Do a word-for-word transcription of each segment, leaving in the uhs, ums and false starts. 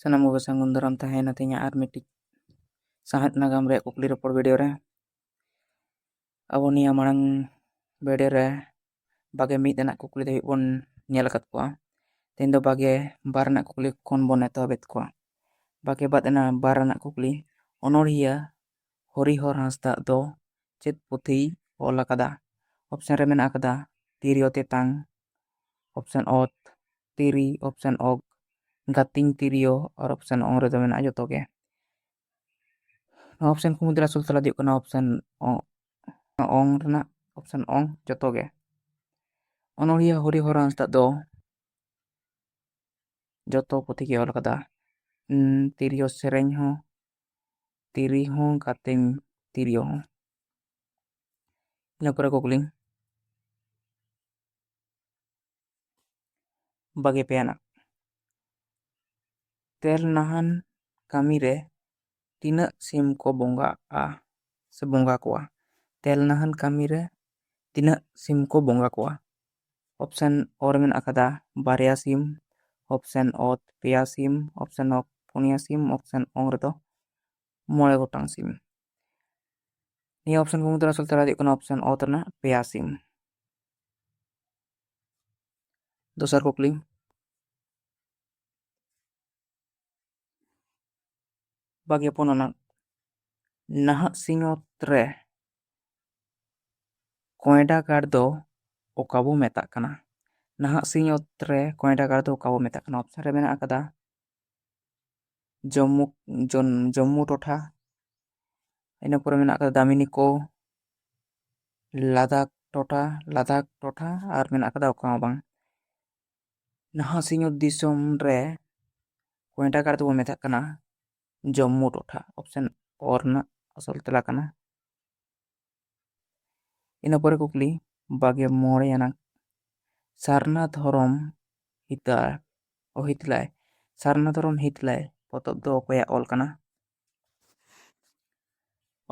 ᱥᱟᱱᱟᱢ ᱠᱚᱜᱮ ᱥᱟᱹᱜᱩᱱ ᱫᱟᱨᱟᱢ ᱛᱟᱦᱮᱸᱭᱮᱱᱟ ᱛᱮᱦᱮᱧᱟᱜ ᱟᱨ ᱢᱤᱫᱴᱤᱡ ᱥᱟᱶᱦᱮᱫ ᱱᱟᱜᱟᱢ ᱨᱮᱭᱟᱜ ᱠᱩᱠᱞᱤ ᱨᱚᱯᱚᱲ ᱵᱷᱤᱰᱤᱭᱳ ᱨᱮ᱾ ᱟᱵᱚ ᱱᱤᱭᱟᱹ ᱢᱟᱲᱟᱝ ᱵᱷᱤᱰᱤᱭᱳ ᱨᱮ ᱵᱟᱜᱮ ᱢᱤᱫ ᱨᱮᱱᱟᱜ ᱠᱩᱠᱞᱤ ᱫᱷᱟᱹᱵᱤᱡ ᱵᱚᱱ ᱧᱮᱞ ᱟᱠᱟᱫ ᱠᱚᱣᱟ᱾ ᱛᱮᱦᱮᱧ ᱫᱚ ᱵᱟᱜᱮ ᱵᱟᱨ ᱨᱮᱱᱟᱜ ᱠᱩᱠᱞᱤ ᱠᱷᱚᱱ ᱵᱚᱱ ᱮᱛᱚᱦᱚᱵᱮᱫ ᱠᱚᱣᱟ᱾ ᱵᱟᱜᱮ ᱵᱟᱨ ᱨᱮᱱᱟᱜ ᱠᱩᱠᱞᱤ, ᱚᱱᱚᱬᱦᱤᱭᱟᱹ ᱦᱚᱨᱤᱦᱚᱨ ᱦᱟᱸᱥᱫᱟᱜ ᱫᱚ ᱪᱮᱫ ᱯᱩᱛᱷᱤᱭ ᱚᱞ ᱟᱠᱟᱫᱟ? ᱚᱯᱥᱮᱱ ᱨᱮ ᱢᱮᱱᱟᱜ ᱟᱠᱟᱫᱟ ᱛᱤᱨᱭᱳ ᱛᱮᱛᱟᱝ, ᱚᱯᱥᱮᱱ ᱚᱛ, ᱛᱤᱨᱤ, ᱚᱯᱥᱮᱱ ᱚᱜ, ᱜᱟᱛᱤᱧ ᱛᱤᱨᱭᱳ, ᱟᱨ ᱚᱯᱥᱮᱱ ᱚᱝ ᱨᱮᱫᱚ ᱢᱮᱱᱟᱜᱼᱟ ᱡᱚᱛᱚ ᱜᱮ᱾ ᱱᱚᱣᱟ ᱚᱯᱥᱮᱱ ᱠᱚ ᱢᱩᱫᱽᱨᱮ ᱟᱥᱚᱞ ᱛᱮᱞᱟ ᱫᱚ ᱦᱩᱭᱩᱜ ᱠᱟᱱᱟ ᱚᱯᱥᱮᱱ ᱚ-, ᱚᱝ ᱨᱮᱱᱟᱜ ᱚᱯᱥᱮᱱ ᱚᱝ ᱡᱚᱛᱚ ᱜᱮ᱾ ᱚᱱᱚᱬᱦᱤᱭᱟᱹ ᱦᱚᱨᱤᱦᱚᱨ ᱦᱟᱸᱥᱫᱟᱜ ᱫᱚ ᱡᱚᱛᱚ ᱯᱩᱛᱷᱤ ᱜᱮ ᱚᱞ ᱟᱠᱟᱫᱟ᱾ ᱩᱸ, ᱛᱤᱨᱭᱳ ᱥᱮᱨᱮᱧ ᱦᱚᱸ, ᱛᱤᱨᱤ ᱦᱚᱸ, ᱜᱟᱛᱮᱧ ᱛᱤᱨᱭᱳ ᱦᱚᱸ᱾ ᱤᱱᱟᱹ ᱯᱚᱨᱮ ᱠᱩᱠᱞᱤ ᱵᱟᱜᱮ ᱯᱮ ᱟᱱᱟᱜ᱾ ᱛᱮᱞ ᱱᱟᱦᱟᱱ ᱠᱟᱹᱢᱤ ᱨᱮ ᱛᱤᱱᱟᱹᱜ ᱥᱤᱢ ᱠᱚ ᱵᱚᱸᱜᱟᱜᱼᱟ ᱥᱮ ᱵᱚᱸᱜᱟ ᱠᱚᱣᱟ? ᱛᱮᱞ ᱱᱟᱦᱟᱱ ᱠᱟᱹᱢᱤ ᱨᱮ ᱛᱤᱱᱟᱹᱜ ᱥᱤᱢ ᱠᱚ ᱵᱚᱸᱜᱟ ᱠᱚᱣᱟ? ᱚᱯᱥᱮᱱ ᱚ ᱨᱮ ᱢᱮᱱᱟᱜ ᱟᱠᱟᱫᱟ ᱵᱟᱨᱭᱟ ᱥᱤᱢ, ᱚᱯᱥᱮᱱ ᱚᱛ ᱯᱮᱭᱟ ᱥᱤᱢ, ᱚᱯᱥᱮᱱ ᱚᱜ ᱯᱩᱱᱭᱟ ᱥᱤᱢ, ᱚᱯᱥᱮᱱ ᱚᱝ ᱨᱮᱫᱚ ᱢᱚᱬᱮ ᱜᱚᱴᱟᱝ ᱥᱤᱢ᱾ ᱱᱤᱭᱟᱹ ᱚᱯᱥᱮᱱ ᱠᱚ ᱢᱩᱫᱽᱨᱮ ᱟᱥᱚᱞ ᱛᱮᱞᱟ ᱦᱩᱭᱩᱜ ᱠᱟᱱᱟ ᱚᱯᱥᱮᱱ ᱚᱛ ᱨᱮᱱᱟᱜ ᱯᱮᱭᱟ ᱥᱤᱢ᱾ ᱫᱚᱥᱟᱨ ᱠᱩᱠᱞᱤ, ᱵᱟᱜᱮ ᱯᱩᱱ ᱟᱱᱟᱜ, ᱱᱟᱦᱟᱜ ᱥᱤᱧᱚᱛ ᱨᱮ ᱠᱚᱭᱰᱟ ᱜᱟᱲ ᱫᱚ ᱚᱠᱟ ᱵᱚ ᱢᱮᱛᱟᱜ ᱠᱟᱱᱟ? ᱱᱟᱦᱟᱜ ᱥᱤᱧᱚᱛ ᱨᱮ ᱠᱚᱭᱰᱟ ᱜᱟᱲ ᱫᱚ ᱚᱠᱟ ᱵᱚ ᱢᱮᱛᱟᱜ ᱠᱟᱱᱟ? ᱚᱯᱥᱮᱱ ᱨᱮ ᱢᱮᱱᱟᱜ ᱟᱠᱟᱫᱟ ᱡᱚᱢᱢᱩ, ᱡᱚᱱ-, ᱡᱚᱢᱢᱩ ᱴᱚᱴᱷᱟ, ᱤᱱᱟᱹ ᱯᱚᱨᱮ ᱢᱮᱱᱟᱜ ᱟᱠᱟᱫᱟ ᱫᱟᱢᱤᱱᱤᱠᱳ, ᱞᱟᱫᱟᱠᱷ ᱴᱚᱴᱷᱟ, ᱞᱟᱫᱟᱠᱷ ᱴᱚᱴᱷᱟ, ᱟᱨ ᱢᱮᱱᱟᱜ ᱟᱠᱟᱫᱟ ᱚᱠᱟ ᱦᱚᱸ ᱵᱟᱝ᱾ ᱱᱟᱦᱟᱜ ᱥᱤᱧᱚᱛ ᱫᱤᱥᱚᱢ ᱨᱮ ᱠᱚᱭᱰᱟ ᱜᱟᱲ ᱫᱚᱵᱚ ᱢᱮᱛᱟᱜ ᱠᱟᱱᱟ ᱡᱚᱢᱢᱩ ᱴᱚᱴᱷᱟ᱾ ᱚᱯᱥᱮᱱ ᱚ ᱨᱮᱱᱟᱜ ᱟᱥᱚᱞ ᱛᱮᱞᱟ ᱠᱟᱱᱟ᱾ ᱤᱱᱟᱹ ᱯᱚᱨᱮ ᱠᱩᱠᱞᱤ ᱵᱟᱜᱮ ᱢᱚᱬᱮ ᱟᱱᱟᱜ, ᱥᱟᱨᱱᱟ ᱫᱷᱚᱨᱚᱢ ᱦᱤᱛᱟ-, ᱚ, ᱦᱤᱛᱞᱟᱭ, ᱥᱟᱨᱱᱟ ᱫᱷᱚᱨᱚᱢ ᱦᱤᱛᱞᱟᱭ ᱯᱚᱛᱚᱵ ᱫᱚ ᱚᱠᱚᱭᱟᱜ ᱚᱞ ᱠᱟᱱᱟ?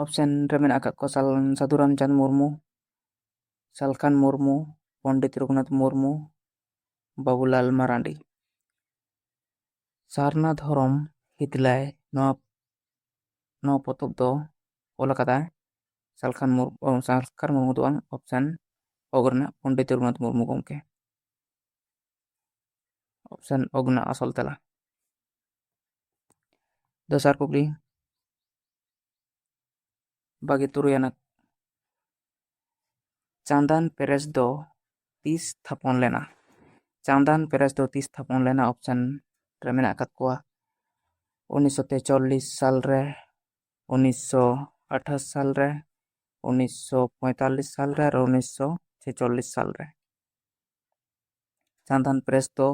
ᱚᱯᱥᱮᱱ ᱨᱮ ᱢᱮᱱᱟᱜ ᱟᱠᱟᱫ ᱠᱚᱣᱟ ᱥᱟᱞ-, ᱥᱟᱹᱫᱷᱩ ᱨᱟᱢᱪᱟᱸᱫᱽ ᱢᱩᱨᱢᱩ, ᱥᱟᱞᱠᱷᱟᱱ ᱢᱩᱨᱢᱩ, ᱯᱚᱱᱰᱤᱛ ᱨᱚᱜᱷᱩᱱᱟᱛᱷ ᱢᱩᱨᱢᱩ, ᱵᱟᱵᱩᱞᱟᱞ ᱢᱟᱨᱟᱱᱰᱤ᱾ ᱥᱟᱨᱱᱟ ᱫᱷᱚᱨᱚᱢ ᱦᱤᱛᱞᱟᱹᱭ ᱱᱚᱣᱟ ᱱᱚᱣᱟ ᱯᱚᱛᱚᱵ ᱫᱚ ᱚᱞ ᱟᱠᱟᱫᱟᱭ ᱥᱟᱞᱠᱷᱟᱱ ᱢᱩᱨ-, ᱚ, ᱥᱟᱞᱠᱷᱟᱱ ᱢᱩᱨᱢᱩ ᱫᱚ ᱵᱟᱝ, ᱚᱯᱥᱮᱱ ᱚᱜᱽ ᱨᱮᱱᱟᱜ ᱯᱚᱱᱰᱤᱛ ᱨᱚᱜᱷᱩᱱᱟᱛᱷ ᱢᱩᱨᱢᱩ ᱜᱚᱢᱠᱮ᱾ ᱚᱯᱥᱮᱱ ᱚᱜᱽ ᱨᱮᱱᱟᱜ ᱟᱥᱚᱞ ᱛᱮᱞᱟ᱾ ᱫᱚᱥᱟᱨ ᱠᱩᱠᱞᱤ, ᱵᱟᱜᱮ ᱛᱩᱨᱩᱭ ᱟᱱᱟᱜ, ᱪᱟᱸᱫᱟᱱ ᱯᱮᱨᱮᱥ ᱫᱚ ᱛᱤᱥ ᱛᱷᱟᱯᱚᱱ ᱞᱮᱱᱟ? ᱪᱟᱸᱫᱟᱱ ᱯᱮᱨᱮᱥ ᱫᱚ ᱛᱤᱥ ᱛᱷᱟᱯᱚᱱ ᱞᱮᱱᱟ? ᱚᱯᱥᱮᱱ ᱨᱮ ᱢᱮᱱᱟᱜ ᱟᱠᱟᱫ ᱠᱚᱣᱟ ᱩᱱᱤᱥᱥᱚ ᱛᱮᱪᱚᱞᱞᱤᱥ ᱥᱟᱞ ᱨᱮ, ᱩᱱᱤᱥᱥᱚ ᱟᱴᱷᱟᱥ ᱥᱟᱞ ᱨᱮ, ᱩᱱᱤᱥᱥᱚ ᱯᱚᱸᱭᱛᱟᱞᱞᱤᱥ ᱥᱟᱞ ᱨᱮ ᱟᱨ ᱩᱱᱤᱥᱥᱚ ᱪᱷᱮᱪᱚᱞᱞᱤᱥ ᱥᱟᱞ ᱨᱮ᱾ ᱪᱟᱸᱫᱟᱱ ᱯᱨᱮᱥ ᱫᱚ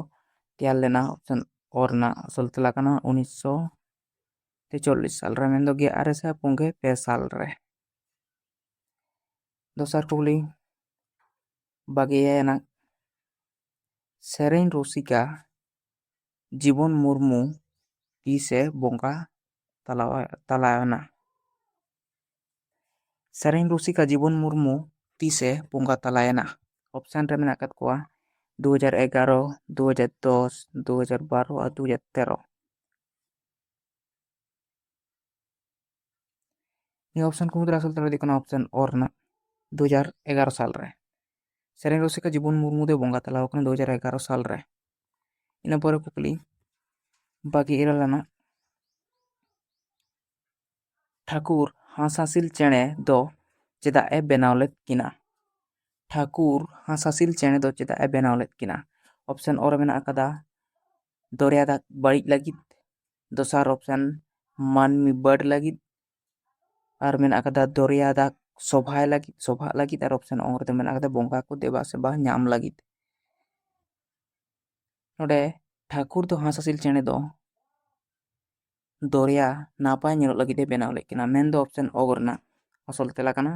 ᱛᱮᱭᱟᱨ ᱞᱮᱱᱟ, ᱚᱯᱥᱮᱱ ᱚ ᱨᱮᱱᱟᱜ ᱟᱥᱚᱞ ᱛᱮᱞᱟ ᱠᱟᱱᱟ ᱩᱱᱤᱥᱥᱚ ᱛᱮᱪᱚᱞᱞᱤᱥ ᱥᱟᱞ ᱨᱮ, ᱢᱮᱱᱫᱚ ᱜᱮᱞ ᱟᱨᱮ ᱥᱟᱭ ᱯᱩᱱ ᱜᱮᱞ ᱯᱮ ᱥᱟᱞ ᱨᱮ᱾ ᱫᱚᱥᱟᱨ ᱠᱩᱠᱞᱤ, ᱵᱟᱜᱮ ᱮᱭᱟᱭ ᱟᱱᱟᱜ, ᱥᱮᱨᱮᱧ ᱨᱩᱥᱤᱠᱟ ᱡᱤᱵᱚᱱ ᱢᱩᱨᱢᱩ ᱛᱤᱥᱮ ᱵᱚᱸᱜᱟ ᱛᱟᱞᱟᱣ-, ᱛᱟᱞᱟᱭᱮᱱᱟ? ᱥᱮᱨᱮᱧ ᱨᱩᱥᱤᱠᱟ ᱡᱤᱵᱚᱱ ᱢᱩᱨᱢᱩ ᱛᱤᱥᱮ ᱵᱚᱸᱜᱟ ᱛᱟᱞᱟᱭᱮᱱᱟ? ᱚᱯᱥᱮᱱ ᱨᱮ ᱢᱮᱱᱟᱜ ᱟᱠᱟᱫ ᱠᱚᱣᱟ ᱫᱩ ᱦᱟᱡᱟᱨ ᱮᱜᱟᱨᱚ, ᱫᱩ ᱦᱟᱡᱟᱨ ᱫᱚᱥ, ᱫᱩ ᱦᱟᱡᱟᱨ ᱵᱟᱨᱚ ᱟᱨ ᱫᱩ ᱦᱟᱡᱟᱨ ᱛᱮᱨᱚ᱾ ᱱᱤᱭᱟᱹ ᱚᱯᱥᱮᱱ ᱠᱚ ᱢᱩᱫᱽᱨᱮ ᱟᱥᱚᱞ ᱛᱮᱞᱟ ᱫᱚ ᱦᱩᱭᱩᱜ ᱠᱟᱱᱟ ᱚᱯᱥᱮᱱ ᱚ ᱨᱮᱱᱟᱜ ᱫᱩ ᱦᱟᱡᱟᱨ ᱮᱜᱟᱨᱚ ᱥᱟᱞ ᱨᱮ᱾ ᱥᱮᱨᱮᱧ ᱨᱩᱥᱤᱠᱟ ᱡᱤᱵᱚᱱ ᱢᱩᱨᱢᱩ ᱫᱚᱭ ᱵᱚᱸᱜᱟ ᱛᱟᱞᱟ ᱟᱠᱟᱱᱟ ᱫᱩ ᱦᱟᱡᱟᱨ ᱮᱜᱟᱨᱚ ᱥᱟᱞ ᱨᱮ᱾ ᱤᱱᱟᱹ ᱯᱚᱨᱮ ᱠᱩᱠᱞᱤ, ᱵᱟᱜᱮ ᱤᱨᱟᱹᱞ ᱟᱱᱟᱜ, ᱴᱷᱟᱹᱠᱩᱨ ᱦᱟᱸᱥᱦᱟᱸᱥᱤᱞ ᱪᱮᱬᱮ ᱫᱚ ᱪᱮᱫᱟᱜ ᱮ ᱵᱮᱱᱟᱣ ᱞᱮᱫ ᱠᱤᱱᱟ? ᱴᱷᱟᱹᱠᱩᱨ ᱦᱟᱸᱥᱦᱟᱸᱥᱤᱞ ᱪᱮᱬᱮ ᱫᱚ ᱪᱮᱫᱟᱜ ᱮ ᱵᱮᱱᱟᱣ ᱞᱮᱫ ᱠᱤᱱᱟ? ᱚᱯᱥᱮᱱ ᱚ ᱨᱮ ᱢᱮᱱᱟᱜ ᱟᱠᱟᱫᱟ ᱫᱚᱨᱭᱟ ᱫᱟᱜ ᱵᱟᱹᱲᱤᱡ ᱞᱟᱹᱜᱤᱫ, ᱫᱚᱥᱟᱨ ᱚᱯᱥᱮᱱ ᱢᱟᱹᱱᱢᱤ ᱵᱟᱹᱰ ᱞᱟᱹᱜᱤᱫ, ᱟᱨ ᱢᱮᱱᱟᱜ ᱟᱠᱟᱫᱟ ᱫᱚᱨᱭᱟ ᱫᱟᱜ ᱥᱚᱵᱷᱟᱭ ᱞᱟᱹᱜᱤᱫ, ᱥᱚᱵᱷᱟᱜ ᱞᱟᱹᱜᱤᱫ, ᱟᱨ ᱚᱯᱥᱮᱱ ᱚ ᱨᱮᱫᱚ ᱢᱮᱱᱟᱜ ᱟᱠᱟᱫᱟ ᱵᱚᱸᱜᱟ ᱠᱚ ᱫᱮᱵᱟ ᱥᱮᱵᱟ ᱧᱟᱢ ᱞᱟᱹᱜᱤᱫ᱾ ᱱᱚᱰᱮ ᱴᱷᱟᱹᱠᱩᱨ ᱫᱚ ᱦᱟᱸᱥᱦᱟᱸᱥᱤᱞ ᱪᱮᱬᱮ ᱫᱚ ᱫᱚᱨᱭᱟ ᱱᱟᱯᱟᱭ ᱧᱮᱞᱚᱜ ᱞᱟᱹᱜᱤᱫ ᱮ ᱵᱮᱱᱟᱣ ᱞᱮᱫ ᱠᱤᱱᱟ, ᱢᱮᱱᱫᱚ ᱚᱯᱥᱮᱱ ᱚ ᱨᱮᱱᱟᱜ ᱟᱥᱚᱞ ᱛᱮᱞᱟ ᱠᱟᱱᱟ᱾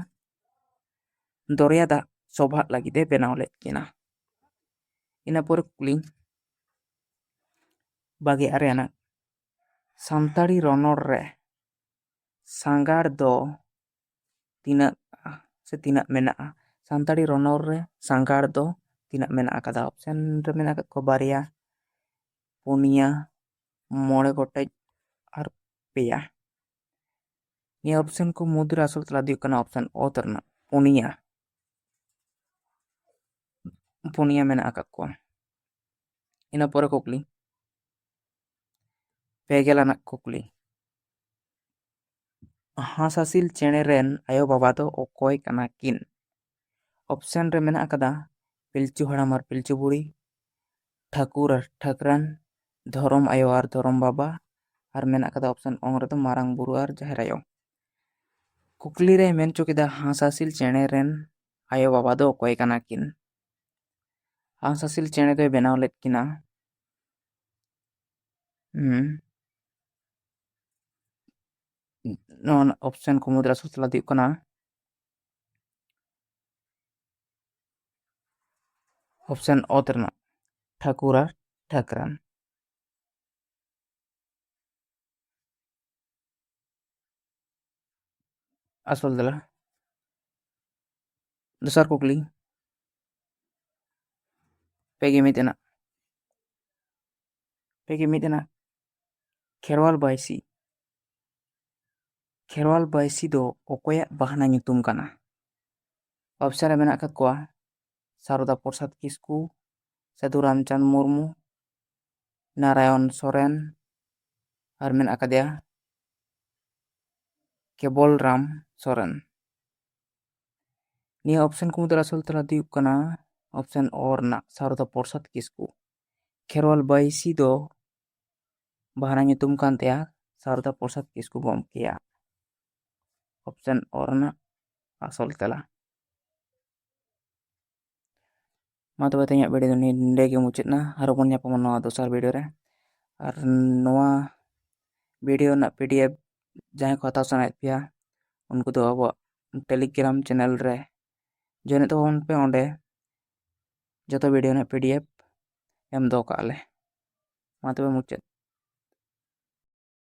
ᱫᱚᱨᱭᱟ ᱫᱟᱜ ᱥᱚᱵᱷᱟᱜ ᱞᱟᱹᱜᱤᱫ ᱮ ᱵᱮᱱᱟᱣ ᱞᱮᱫ ᱠᱤᱱᱟ᱾ ᱤᱱᱟᱹ ᱯᱚᱨᱮ ᱠᱩᱠᱞᱤ, ᱵᱟᱜᱮ ᱟᱨᱮ ᱟᱱᱟᱜ, ᱥᱟᱱᱛᱟᱲᱤ ᱨᱚᱱᱚᱲ ᱨᱮ ᱥᱟᱸᱜᱟᱲ ᱫᱚ ᱛᱤᱱᱟᱹᱜ ᱥᱮ ᱛᱤᱱᱟᱹᱜ ᱢᱮᱱᱟᱜᱼᱟ? ᱥᱟᱱᱛᱟᱲᱤ ᱨᱚᱱᱚᱲ ᱨᱮ ᱥᱟᱸᱜᱟᱲ ᱫᱚ ᱛᱤᱱᱟᱹᱜ ᱢᱮᱱᱟᱜ ᱟᱠᱟᱫᱟ? ᱚᱯᱥᱮᱱ ᱨᱮ ᱢᱮᱱᱟᱜ ᱟᱠᱟᱫ ᱠᱚᱣᱟ ᱵᱟᱨᱭᱟ, ᱯᱩᱱᱭᱟ, ᱢᱚᱬᱮ ᱜᱚᱴᱮᱡ ᱟᱨ ᱯᱮᱭᱟ᱾ ᱱᱤᱭᱟᱹ ᱚᱯᱥᱮᱱ ᱠᱚ ᱢᱩᱫᱽᱨᱮ ᱟᱥᱚᱞ ᱛᱮᱞᱟ ᱫᱚ ᱦᱩᱭᱩᱜ ᱠᱟᱱᱟ ᱚᱯᱥᱮᱱ ᱚᱛ ᱨᱮᱱᱟᱜ ᱯᱩᱱᱭᱟ᱾ ᱯᱩᱱᱭᱟ ᱢᱮᱱᱟᱜ ᱟᱠᱟᱫ ᱠᱚᱣᱟ᱾ ᱤᱱᱟᱹ ᱯᱚᱨᱮ ᱠᱩᱠᱞᱤ, ᱯᱮ ᱜᱮᱞ ᱟᱱᱟᱜ ᱠᱩᱠᱞᱤ, ᱦᱟᱸᱥᱦᱟᱸᱥᱤᱞ ᱪᱮᱬᱮ ᱨᱮᱱ ᱟᱭᱳᱼᱵᱟᱵᱟ ᱫᱚ ᱚᱠᱚᱭ ᱠᱟᱱᱟ ᱠᱤᱱ? ᱚᱯᱥᱮᱱ ᱨᱮ ᱢᱮᱱᱟᱜ ᱟᱠᱟᱫᱟ ᱯᱤᱞᱪᱩ ᱦᱟᱲᱟᱢ ᱟᱨ ᱯᱤᱞᱪᱩ ᱵᱩᱲᱦᱤ, ᱴᱷᱟᱹᱠᱩᱨ ᱟᱨ ᱴᱷᱟᱹᱠᱨᱟᱱ, ᱫᱷᱚᱨᱚᱢ ᱟᱭᱳ ᱟᱨ ᱫᱷᱚᱨᱚᱢ ᱵᱟᱵᱟ, ᱟᱨ ᱢᱮᱱᱟᱜ ᱟᱠᱟᱫᱟ ᱚᱯᱥᱮᱱ ᱚᱝ ᱨᱮᱫᱚ ᱢᱟᱨᱟᱝ ᱵᱩᱨᱩ ᱟᱨ ᱡᱟᱦᱮᱨ ᱟᱭᱳ᱾ ᱠᱩᱠᱞᱤ ᱨᱮ ᱢᱮᱱ ᱦᱚᱪᱚ ᱠᱮᱫᱟ, ᱦᱟᱸᱥᱦᱟᱸᱥᱤᱞ ᱪᱮᱬᱮ ᱨᱮᱱ ᱟᱭᱳᱼᱵᱟᱵᱟ ᱫᱚ ᱚᱠᱚᱭ ᱠᱟᱱᱟ ᱠᱤᱱ? ᱦᱟᱸᱥᱦᱟᱸᱥᱤᱞ ᱪᱮᱬᱮ ᱫᱚᱭ ᱵᱮᱱᱟᱣ ᱞᱮᱫ ᱠᱤᱱᱟ, ᱦᱩᱸ, ᱱᱚᱣᱟ ᱚᱯᱥᱮᱱ ᱠᱚ ᱢᱩᱫᱽᱨᱮ ᱟᱥᱚᱞ ᱛᱮᱞᱟ ᱫᱚ ᱦᱩᱭᱩᱜ ᱠᱟᱱᱟ ᱚᱯᱥᱮᱱ ᱚᱛ ᱨᱮᱱᱟᱜ ᱴᱷᱟᱹᱠᱩᱨ ᱟᱨ ᱴᱷᱟᱹᱠᱨᱟᱱ᱾ ᱟᱥᱚᱞ ᱛᱮᱞᱟ᱾ ᱫᱚᱥᱟᱨ ᱠᱩᱠᱞᱤ, ᱯᱮ ᱜᱮ ᱢᱤᱫ ᱟᱱᱟᱜ, ᱯᱮ ᱜᱮ ᱢᱤᱫ ᱟᱱᱟᱜ, ᱠᱷᱮᱨᱣᱟᱞ ᱵᱟᱹᱭᱥᱤ, ᱠᱷᱮᱨᱣᱟᱞ ᱵᱟᱹᱭᱥᱤ ᱫᱚ ᱚᱠᱚᱭᱟᱜ ᱵᱟᱦᱱᱟ ᱧᱩᱛᱩᱢ ᱠᱟᱱᱟ? ᱚᱯᱥᱮᱱ ᱨᱮ ᱢᱮᱱᱟᱜ ᱟᱠᱟᱫ ᱠᱚᱣᱟ ᱥᱟᱨᱚᱫᱟ ᱯᱨᱚᱥᱟᱫᱽ ᱠᱤᱥᱠᱩ, ᱥᱟᱹᱫᱷᱩ ᱨᱟᱢᱪᱟᱸᱫᱽ ᱢᱩᱨᱢᱩ, ᱱᱟᱨᱟᱭᱚᱱ ᱥᱚᱨᱮᱱ, ᱟᱨ ᱢᱮᱱᱟᱜ ᱟᱠᱟᱫᱮᱭᱟ ᱠᱮᱵᱚᱞ ᱨᱟᱢ ᱥᱚᱨᱮᱱ᱾ ᱱᱤᱭᱟᱹ ᱚᱯᱥᱮᱱ ᱠᱚ ᱢᱩᱫᱽᱨᱮ ᱟᱥᱚᱞ ᱛᱮᱞᱟ ᱫᱚ ᱦᱩᱭᱩᱜ ᱠᱟᱱᱟ ᱚᱯᱥᱮᱱ ᱚ ᱨᱮᱱᱟᱜ ᱥᱟᱨᱚᱫᱟ ᱯᱨᱚᱥᱟᱫᱽ ᱠᱤᱥᱠᱩ᱾ ᱠᱷᱮᱨᱣᱟᱞ ᱵᱟᱹᱭᱥᱤ ᱫᱚ ᱵᱟᱦᱱᱟ ᱧᱩᱛᱩᱢ ᱠᱟᱱ ᱛᱟᱭᱟ ᱥᱟᱨᱚᱫᱟ ᱯᱨᱚᱥᱟᱫᱽ ᱠᱤᱥᱠᱩ ᱜᱚᱢᱠᱮᱭᱟᱜ᱾ ᱚᱯᱥᱮᱱ ᱚ ᱨᱮᱱᱟᱜ ᱟᱥᱚᱞ ᱛᱮᱞᱟ᱾ ᱢᱟ ᱛᱚᱵᱮ ᱛᱮᱦᱮᱧᱟᱜ ᱵᱷᱤᱰᱤᱭᱳ ᱫᱚ ᱱᱚᱰᱮ ᱜᱮ ᱢᱩᱪᱟᱹᱫ ᱮᱱᱟ᱾ ᱟᱨᱚ ᱵᱚᱱ ᱧᱟᱯᱟᱢᱟ ᱱᱚᱣᱟ ᱫᱚᱥᱟᱨ ᱵᱷᱤᱰᱤᱭᱳ ᱨᱮ᱾ ᱟᱨ ᱱᱚᱣᱟ ᱵᱷᱤᱰᱤᱭᱳ ᱨᱮᱱᱟᱜ ᱯᱤᱰᱤᱮᱯᱷ ᱡᱟᱦᱟᱸᱭ ᱠᱚ ᱦᱟᱛᱟᱣ ᱥᱟᱱᱟᱭᱮᱫ ᱯᱮᱭᱟ, ᱩᱱᱠᱩ ᱫᱚ ᱟᱵᱚᱣᱟᱜ ᱴᱮᱞᱤᱜᱨᱟᱢ ᱪᱮᱱᱮᱞ ᱨᱮ ᱡᱚᱭᱮᱱ ᱛᱟᱵᱚᱱ ᱯᱮ᱾ ᱚᱸᱰᱮ ᱡᱚᱛᱚ ᱵᱷᱤᱰᱤᱭᱳ ᱨᱮᱱᱟᱜ ᱯᱤᱰᱤᱮᱯᱷ ᱮᱢ ᱫᱚᱦᱚ ᱠᱟᱜᱼᱟ ᱞᱮ᱾ ᱢᱟ ᱛᱚᱵᱮ ᱢᱩᱪᱟᱹᱫ᱾